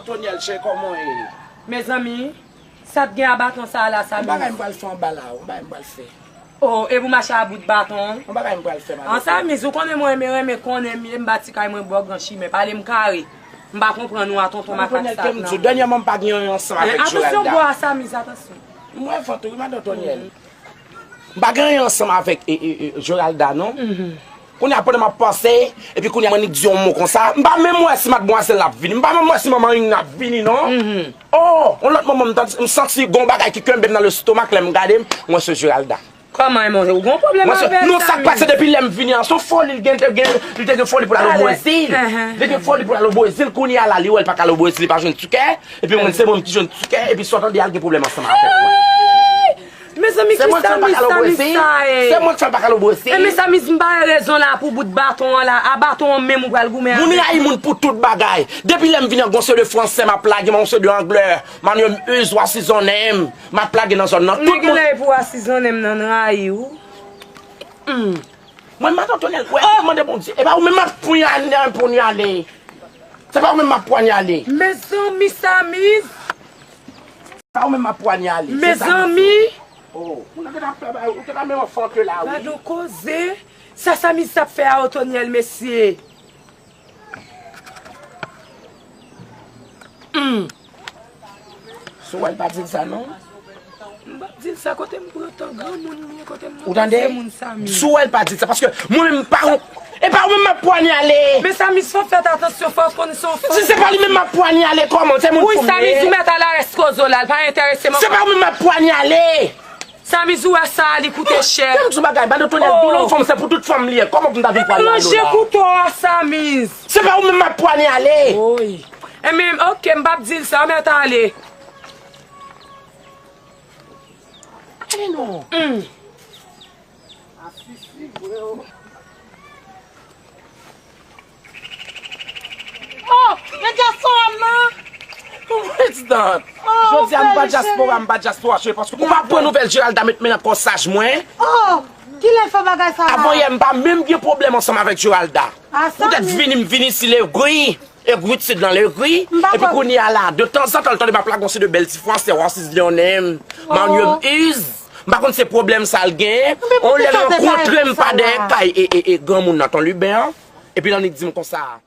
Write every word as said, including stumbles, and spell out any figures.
Tonyèl, chè, kòman w ye? Mezanmi, sa t gen a baton sa a la, Samiz? Yon bagay m pral fè anba la, yon bagay m pral fè. Oh, e pou mache a bout baton? Yon bagay m pral fè, madanm. An Samiz, ou konnen mwen renmen, renmen konnen m ye, m bati kay mwen bò gran chimen. Pale m kare. M pa konprann ou a tonton makak sa nan. Dènyèman, m pa gen anyen ansanm avèk Geralda. Atansyon, bò a Samiz, atansyon. M wè vant ou, wi, madan Tonyèl. M pa gen anyen ansanm avèk e, e, e, Geralda, non. Kounye a, pandan m ap panse, epi kounye a, m annik di yon mo konsa, m pa menm wè si madmwazèl la ap vini. M pa menm wè si manman Ing nan ap vini, non. Oh, yon lòt moman, m tande, m santi gon bagay ki kenbe m nan lestomak, lè m gade, m wè se Geralda. Kòman, e monchè, ou gon pwoblèm avè l, Samiz? Non, sa k pase depi lè m vini an, se yon foli, li gen, li te gen, li te gen foli pou l al o Brezil. Li te gen foli pou l al o Brezil, kounye a la, li wè l pa ka al o Brezil, li pa jwenn tikè. Epi mwen, se mwen ki jwenn tikè, epi sa w tande a, l gen pwoblèm ansanm avèk mwen. Mezanmi, ki Samiz, Samiz sa ye? Se mwen ki fè l pa ka al o Brezil. Enben Samiz, m pa gen rezon la pou bout baton an la. A baton an menm ou pral goumen avèk mwen. Moun rayi moun pou tout bagay. Depi lè m vini an, gon seri de fransè m ap lage, gon seri de anglè. Mannyè m use, w asizonnen m. M ap lage nan zòn nan. Tout moun. Men genlè e pou w asizonnen m nan, m rayi w. Mwen, madan Tonyèl, wè, mande Bondye. E pa ou menm m ap pwanyale, pwanyale. Se pa ou menm m ap pwanyale. Mezanmi, Samiz. Se pa ou menm m ap pwanyale. Mezanmi. Oh, ou te ka menm anfante la, wi. Gade yon koze. Sa Samiz t ap fè a, Otonyèl, mesye. Hmm. Si w wè l, pa di l sa non. M p ap di l sa, kote m pran tan, granmoun m ye, kote m nan pase moun sa menm. Si w wè l, pa di l sa, paske mwen menm m pa yon, e pa ou menm m ap pwanyale. Men Samiz, fò w fè atansyon, fò w konn se yon fanm. Si se pa li menm m ap pwanyale, kòman? Se moun fou m ye. Wi, Samiz, ou mèt al arès koze w la, l pa enterese m ankò. Se pa ou menm m ap pwanyale. Samiz, ou wè sa a, li koute chè. Kite m di w bagay, madan Tonyèl, doulè yon fanm, se pou tout fanm li ye. Kòman pou m ta vin pwanyale w la? Ranje kouto a, Samiz. Se pa ou menm m ap pwanyale. Woy. Enben, oke, m p ap di l sa, ou mèt ale. Ale non. Hmm. Asisi, vre o. Oh, men dyaspora m nan. What's that? Jodi a, m pa dyaspora, m pa dyaspora, cheri, paske ou pa pran nouvèl Geralda met men nan kòsaj mwen. Oh, kilè l fè bagay sa la? Avan yè, m pa menm gen pwoblèm ansanm avèk Geralda. Poutèt vini, m vini si legri, egritid lan legri, epi kounye a la, de tanzantan, l tande m ap lage yon seri de bèl ti fransè, w asizonnen m, mannyè m use. M pa konn se pwoblèm sa l genyen. On lè l rankontre m pa dèyè kay e, e, e granmoun nan, ton Liben an, epi l annik di m konsa.